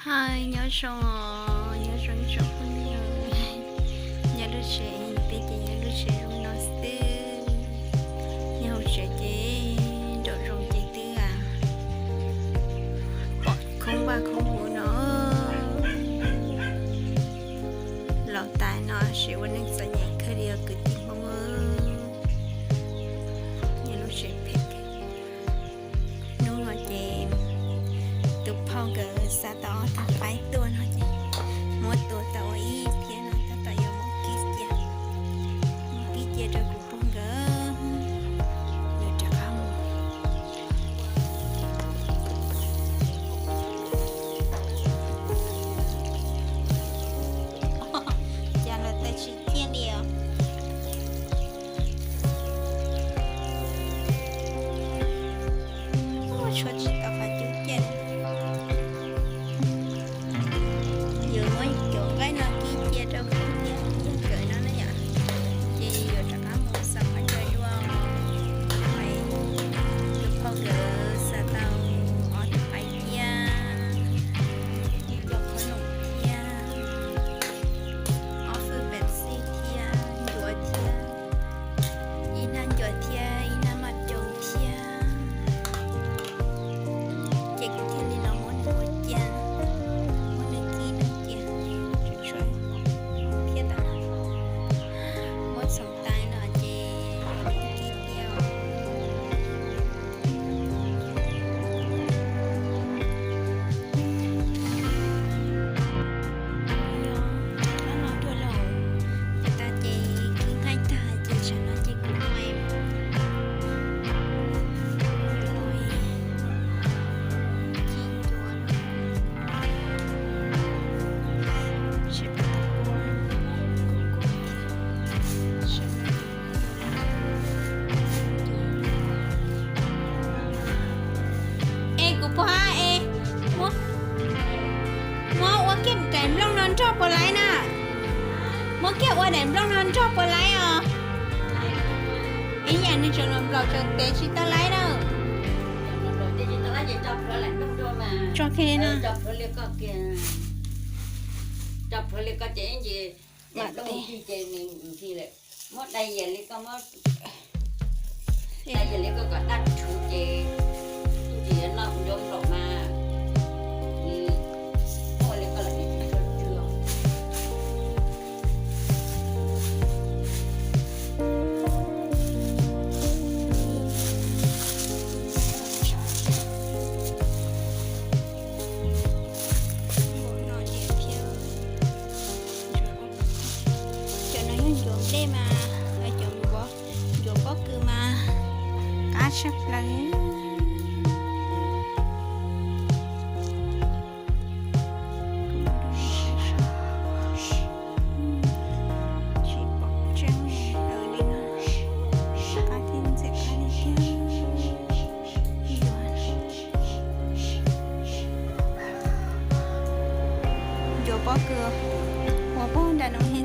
Hi, nyob zoo, nyob zoo ib tsoom phooj ywg. Nyob lub tsev, peb ces nyob lub tsev zoo no xwb. Nyob hauv tsev ces nraum zoov ces twb pom khoob vaj khoob huv no. Los tas no sim ua neej txom nyem kawg li os kwv tij Hmoob. Nyob lub tsev phem kawg. Hnub no ces tus phauj nkawd xa tau ob tug qaib tuaj no ces muab tua tau ua ib phiab no tab tom yuav muab kib cia, muab kib cia rau kuv pog nkawd yuav rov qab mus. Cas los tais tsis ciaj li os. Tshuav tsis tau qhov cub ciaj. Yuav muab cov nqaij no kib cia rau kuv thiab yawg nkawd no na yom, ces yuav rov qab mus xa qhov ncauj dua. Tus phauj nkawd xa tau ob tug qaib thiab, ib co qhob noom thiab, ob fwj Pepsi thiab ncuav thiab, ib hnab ncuav thiab ib hnab maj coos thiab. Ces kuv thiaj li los muab nws ua cia, muab nws kib nws cia, tsuas tshuav thiab tau muab txhoov tais no ces kib cia. Yog, no dua lawm, tas ces kib nqaij tag ces tsam no ces kuv Es kuv pog hab es, muab ua kiag daim nplooj no nrog puas laib na? Muab kiag ua daim nplooj no nrog puas laib os? Ib yam nws tseem los nplaum tseem tev tsis tau laib na. Tso kiag no. Muab dai li ko, muab dai li ko kom tag rhuv ces tsis yuav noj kuv cov nplaum mas. Cov no yog ncuav nplej mas, cov ncuav pob kws mas qab tshaj plaws. Tsis pom tseeb li no, qab thiab ntxim qab li thiab. Ncuav pob kws, ua pob nram no.